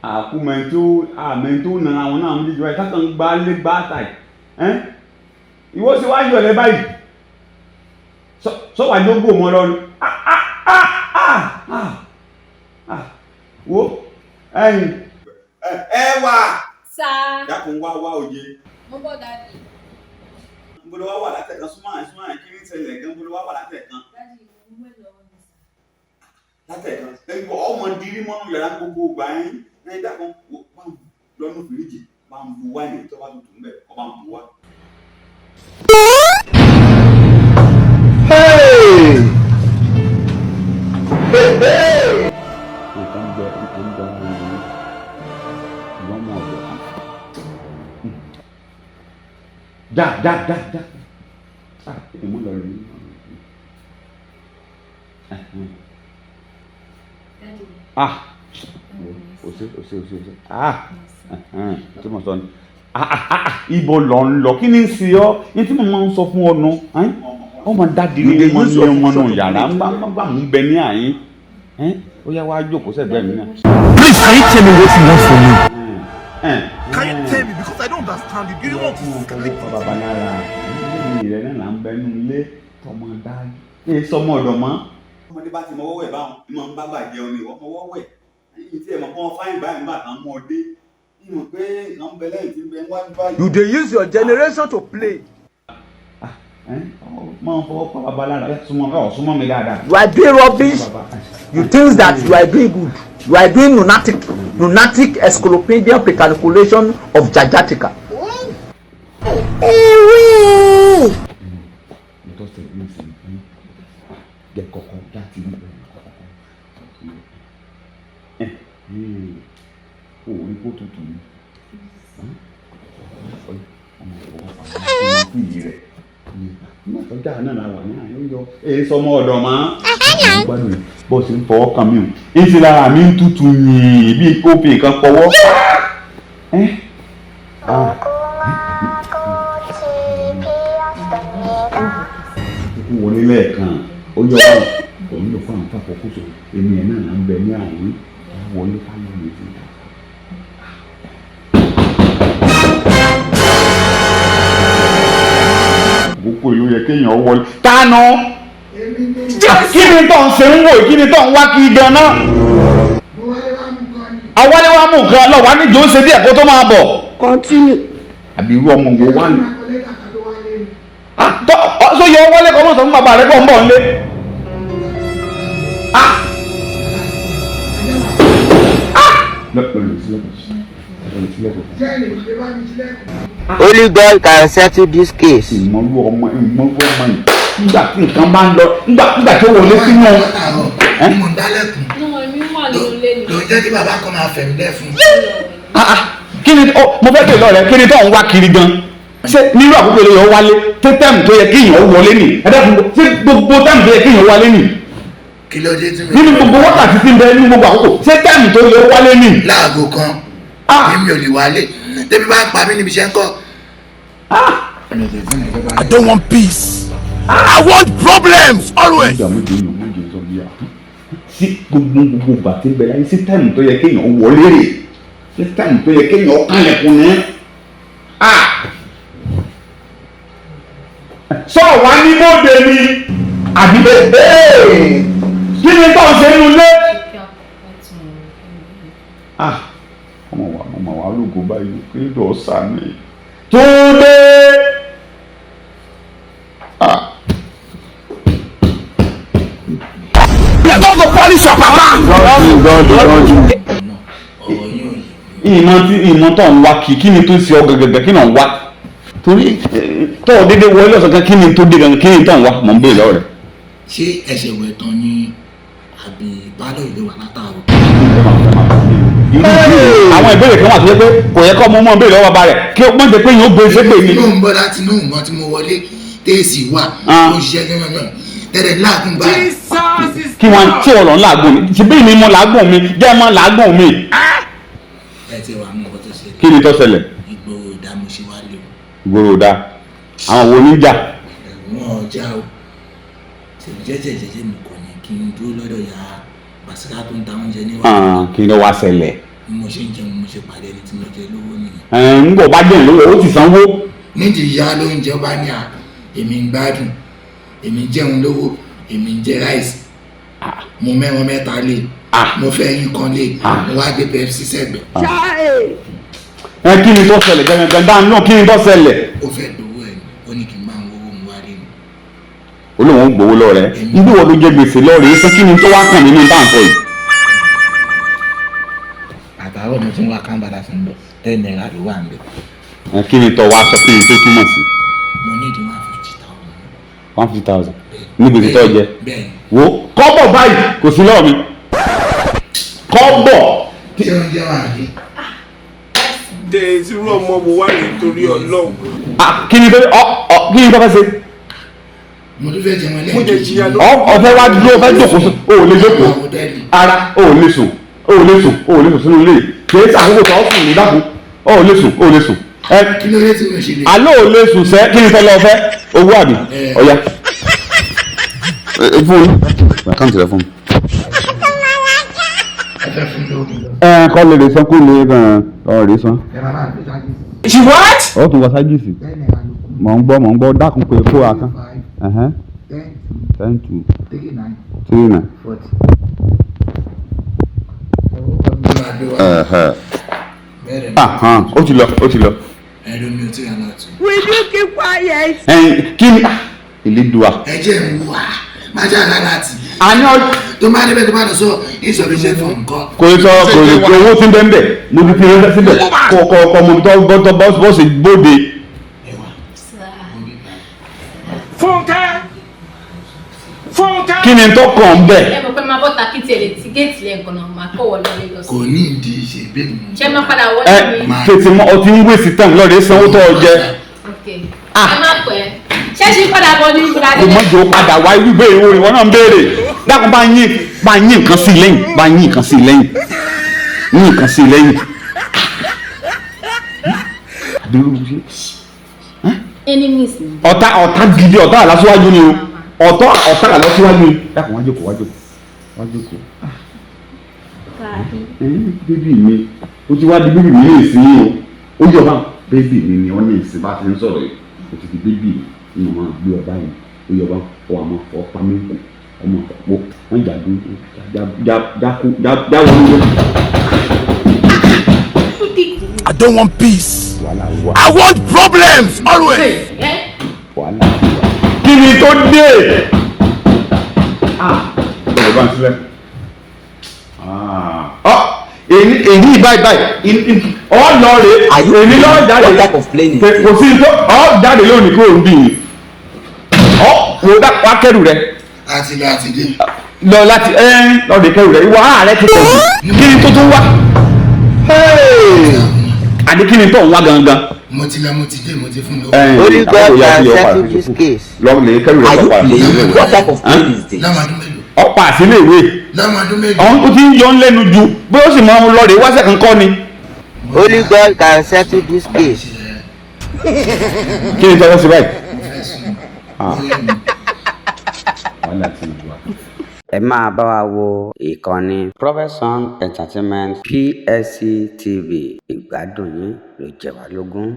Àkú mẹ́tò àmẹ́tò nara àwọn náà méjèèjì báyìí kákan gbá lé gbá tà ẹ́ ìwọ ṣe wá yọ̀ lẹ́ báyìí sọ́wájú ó gbò mọ́ lọ́nu wo ẹ̀yìn. Ẹ wà. Sá. Dákun wá wá òye. Mo bọ̀ daddy. Nbolo wá wà látẹ̀kan súnmọ́ àyìn súnmọ́ àyìn kí ní ṣẹlẹ̀ gan nbolo wá wà látẹ̀kan. Daddy, mo ń wẹ̀ lọ́wọ́ ni sá. Látẹ̀kan ẹ̀yìn ọmọ dirí mọ́nú yàrá gbogbo gbà yín ẹ̀yìn dákun bá ń lọ́nù fìríjì bá ń bu wáìnì tó bá tutù ńbẹ̀ kọ́ bá ń bu wá. Nǹkan jẹ nǹkan jẹ wọn ní ìwọ́n mọ̀ ọ̀dọ̀ já já já já ah èmi lọ rí. Daddy. Ah, o ṣe o ṣe o ṣe o ṣe, ah, tí mo sọ ni, ah ah ah, ibo lọ ń lọ, kí ni ń ṣe ọ ní tí mo máa ń sọ fún ọ nu ọmọ dáàdi ní ọmọ ní ọmọ nù yàrá ń bá ń bá ń bẹ ní àyín ó yá wá jókòó sẹ́gbẹ̀ẹ́ mi náà. Please, can you tell me what you want from me? Can you tell me? Because I don't understand you. Do you want to sleep with Bàbá me? lára ìlú rẹ náà là ń bẹ nínú ilé tọmọ dá ẹ sọmọ ọ̀dọ̀ mọ́. Ọmọdé bá ti mọwọ́ wẹ̀ báwọn ni wọ́n ń bá bàjẹ́ ọ ni ìwọ mọwọ́ wẹ̀ ẹ̀yìn tí ẹ̀ mọ̀ kọ́ fáyìn báyìí nígbà kan mú ọ dé ìmọ̀ pé nǹkan ń bẹ lẹ́yìn tí ń bẹ níwájú báyìí. You dey use your generation to play. Máa ń fọwọ́ pa bàbá lára ẹ súnmọ́ ẹ ọ̀ súnmọ́ mi dáadáa. You are doing rubbish. You think that you are doing good. You are doing lunatic, lunatic encyclopedia precalculation of Jajatica. Ìtọ́sẹ̀ ní ìsìn ní jẹ́ kọ̀kọ́ láti ní kọ̀kọ́ ẹ̀ ò rí kó tutù ní ọmọ ìfọwọ́ fún ìyí rẹ̀ nígbà tó dáa náà la wà ní àyè ó yọ èyí sọmọ ọ̀dọ̀ mọ́ gbádùn rẹ̀ bó ṣe ń fọwọ́ kàn mí o ń ṣe lára mi ń tutù yìí bíi kó fi nǹkan pọwọ́ ẹ́ ah. Kúkú wọlé lẹ́ẹ̀kan ó yọ ọ́ òun lò fún àwọn fàkókòsò èmi ẹ̀ náà là ń bẹ ní àyín wọlé fáwọn mi ti ta. Àkókò yìí ó yẹ kéèyàn wọlé. Tánú kí ni tó ń ṣe ń wò kí ni tó ń wá kí gan-an? Awálé wa mú nǹkan lọ wá níjó ń ṣe díẹ̀ kó tó máa bọ̀. Continue. Àbí irú ọmọ wo wá ní? Sọ yọ wọlé kọ́ mọ̀ sọ fún bàbá rẹ kọ́ ń bọ̀ nílé. Only God can settle this case. Ìmọ̀lú ọmọ ìmọ̀lú ọmọ yìí nígbà tí nǹkan bá ń lọ nígbà nígbà tí ó wọlé sínú. Mo ń dálẹ́kun. No, èmi wà nínú ilé ni. Ló ń jẹ́ kí bàbá kan máa fẹ̀mí lẹ́fun. Kí ni mo fẹ́ pè lọ́rẹ̀ kí ni tó ń wá kiri gan? Ṣé nírú àkókò ilé yẹn wálé tí tẹ́ẹ̀mù tó yẹ kí èèyàn wọlé nì? Ẹ dákun, ṣé gbogbo tẹ́ẹ̀mù tó yẹ kí èèyàn wálé nì? Kí ló dé tí mi. Nínú gbogbo wákàtí tí ń bẹ nínú gbogbo àkókò ṣé tẹ́ẹ̀mù tó yẹ wálé nì? Láago kan èmi ò lè wálé tẹ́bí bá ń pa mí níbi iṣẹ́ ń kọ́. I don't want peace. I want problems always. Nígbà méje ní méje sọ bí i sí gbogbo gbogbo ìgbà tí ń bẹ láyé sí tẹ́ẹ̀mù tó yẹ kéèyàn wọlé rè sí tẹ́ẹ̀mù tó yẹ kéèyàn kánlẹ̀kùn ní. Sọ wá ní bóde ni àbí kí ni tó ń ṣe nínú ilé. Ọmọ wa ọmọ wa lógo báyìí kí ló sàmì Túndé. We are going to polish your papa. Ìmọ̀ tí ìmọ̀ tó ń wá kí kí ni tó ń ṣe ọ gẹ́gẹ́ kí náà ń wá torí tó o dédé wọlé ọ̀sán kan kí ni tó dé gangan kí ni tó ń wá mọ̀ ń bèèrè lọ́wọ́ rẹ̀. Ṣé ẹsẹ̀ wẹ̀ tán ni àbí pálọ̀ ìlú wà látàrọ? Àwọn ìbéèrè kan wà tó yẹ pé kò yẹ kọ́ ọmọ ọmọ béèrè lọ́wọ́ bàbá rẹ̀ kí ó mọ̀ jẹ́ pé yóò gbé ṣépè ni. Inú ń bọ́ láti inú nǹkan tí mo wọlé téèsì wà ó ń ṣiṣẹ́ gẹ́gẹ́ náà tẹ́lẹ̀ láàgùn báyìí. Kí wọ́n tí ọ̀rọ̀ ń làágùn mi ṣe bí mi mo làágùn mi jẹ́ mọ́ làágùn mi. Ẹ ti wà mú nǹkan tó ṣẹlẹ̀. Kí ni tó ṣẹlẹ̀? Ìgboro ìdààmú ṣe wá lé o. Ìgboro ò dáa àwọn wo ní jà. Ẹ̀wọ̀n ọjà o ṣèlú jẹ́jẹ́ jẹ́jẹ́ mi kò ní kí n dúró lọ́dọ̀ ya. Bàṣírà tó ń ta oúnjẹ níwájú. Ah, kí ló wá ṣẹlẹ̀? Bí mo ṣe ń jẹun, mo ṣe pàdé ẹni tí mo jẹ lówó nìyẹn. Ẹ̀, ń bọ̀ bá jẹun lówó, ó ti sanwó. Nídìí ìyá lóúnjẹ, ó bá ní à, èmi ń gbádùn, èmi ń jẹun lówó, èmi ń jẹ ráìsì, mo mẹ́wọn mẹ́ta lé, mo fẹ́ yín kan lé, mo wá gbé Pepsi sẹ́gbẹ̀ẹ́. Ẹ, kí ni tó ṣẹlẹ̀ gẹ́gẹ́ dáa náà? Kí ni tó ṣẹlẹ̀? Ó fẹ́ gbowó ẹ̀ ni, ó ní kí n bá ń wówó mu wá rí mi. Olóhùn ó gbowó lọ rẹ níbí, wọn ló jẹ gbèsè lọ rèé sọ. Kí ni tó wá kàn nínú dáǹtọ yìí? Àtàárọ̀ mo tún wá kámbàdà sí ń bọ̀, ₦10 ló wà ń bẹ̀. Ẹ, kí ni tó wá sọ? Kí ni tó túmọ̀ sí? Mo ní ìdí 150,000. 150,000 ní gbèsè tó jẹ? Bẹ́ẹ̀ ni. Wo, kọ́bọ̀ báyìí kò sí lọ́ọ̀ mi, kọ́bọ̀. Ṣé oúnjẹ wà ní? Dé irú ọmọ wo wá nítorí Ọlọ́run? Ah, kí ni tó ọ ọ kí ni tó fẹ́ ṣe? Mo tún fẹ́ jẹun. Mo jẹ jìyà ẹlẹ́ẹ̀kejì. ló. Ọ fẹ́ wá dúró, fẹ́ jókòó sùn, o ò lè jókòó. Àwọn hòtẹ́ẹ̀lì. Ara o ò lè sùn, o ò lè sùn, o ò lè sùn sínú ilé. Kì í sàkókò tó sùn ní. Dákun, o ò lè sùn, o ò lè sùn. Ẹ. Kí ló dé tí mo ṣe lè? Àlọ́ ò lè sùn sẹ́. Kí ni tọ́lọ́ fẹ́? Owó àbí? Ẹ. Ọ̀ya, fún mi àkáǹtì rẹ, fún mi. Ẹ fẹ́ fún mi lówó kí n lọ. Ẹ kọ́ lè rè san, kó lè kàn ọ rè san. Ẹ máa gbé sáájú. She what? Ọ tún wọ ságìsì. ₦10 ló kù. Mọ̀ ń gbọ́, mọ̀ ń gbọ́. Dákun, pé kó wa kan. 5 10 10 2 3 9 3 9. 40. Owó kan ló máa gbé wá. Bẹ́ẹ̀ ni. Ó ti lọ, ó ti lọ. Ẹ̀rọ mi ò tí ì rà láti. Ẹ̀yin, kí ni ìlédùá? Ẹ jẹ́ ń wà má jẹ́ àlá láti. Àní ọ. Tó bá débẹ̀, tó bá lọ sọ insufficient fund nǹkan. Kò lè sọ, kò lè pé owó tí ń bẹ́ẹ̀ bẹ́ẹ̀. Mo ti fi ránṣẹ́ síbẹ̀ kọ kọ kọ mo tọ́ bọ́ tọ́ bọ́ọ̀sì bóde. Fúnkẹ́, Fúnkẹ́. Kí ni tó kàn ń bẹ̀? Ẹ mọ̀ pé máa bọ́ takítì ẹ̀ lè ti géètì lẹ́ẹ̀kan náà, máa kọ́ wọlé lọ sí. Kò ní ìdí ìṣe bẹ́ẹ̀ ni. Ṣé máa padà wọlé Ẹ mi? tètè mọ, ọtí ń wéṣì tán lọ́ọ̀rẹ́ sanwó tó ọ jẹ. Ok. Ẹ má pẹ́. Ṣé ṣì ń padà bọ̀ ní ìgbà Kò mọ̀ jò padà wá. Irú ìbéèrè wo ìwọ náà ń béèrè? Dákun, bá yín nǹkan sí lẹ́yìn, bá yín nǹkan sí lẹ́yìn, yín nǹkan sí lẹ́yìn. Àbí Enemies ni. Ọ̀tá, ọ̀tá gidi, ọ̀tá àlásíwájú ni o, ọ̀tá, ọ̀tá àlásíwájú ni. Dákun, wá jókòó, wá jókòó, wá jókòó. Baby mi, o ti wá di baby mi ní ìsín o. Ó yọ bá baby mi ni ọ ní ìsín bá ti ń sọ̀rọ̀ yìí. O ti di baby mi ní, o máa gbé ọ báyìí. Ó yọ bá ọ, àmọ́ ọ pa mí kù ọmọ ọ̀pọ̀ wọn jà dún já já já já wọnú lé. I don't want peace. Wàhálà wà. I want problems always. Ẹ Wàhálà wà. Kí ni tó dé? Ọ̀rọ̀ bá ń sílẹ̀. Ọ èyí èyí báyìí báyìí, ọ lọ rè. Are you Èmi lọ jáde. What type of plane is Kò sí tó ọ jáde lónìí kó o ń bì í. Ọ wò dá wá kẹrù rẹ. Àti lọ àti dé. Lọ láti ẹ lọ lè kẹrù rẹ. Ìwà ààrẹ ti pọ̀ jù. Kí ni tó tún wá? Àní kí ni tó ń wá gangan? Mo ti lọ, mo ti dé, mo ti fún lówó. Holy God can settle this case. Lọ lè kẹrù rẹ. Are you Ọ̀pá playing? What type of plane is this? Lọ́mọ ọdún mélòó? Ọ̀pá àsílẹ̀ ìwé. Lọ́mọ ọdún mélòó? Ọ̀hún tó ti ń yọ ń lẹ́nu ju bí ó sì máa ń lọ rè wáṣẹ̀ kankan ni. Holy God can settle this case. Kí ni tọ́wọ́ sí báyìí? Mo fẹ́ sùn. Ọ̀rẹ́ mi. Wàhálà ti wà. Ẹ máa bá wa wo ìkànnì Prophet Song Entertainment PSC TV. Ìgbádùn yín ló jẹ wá lógún.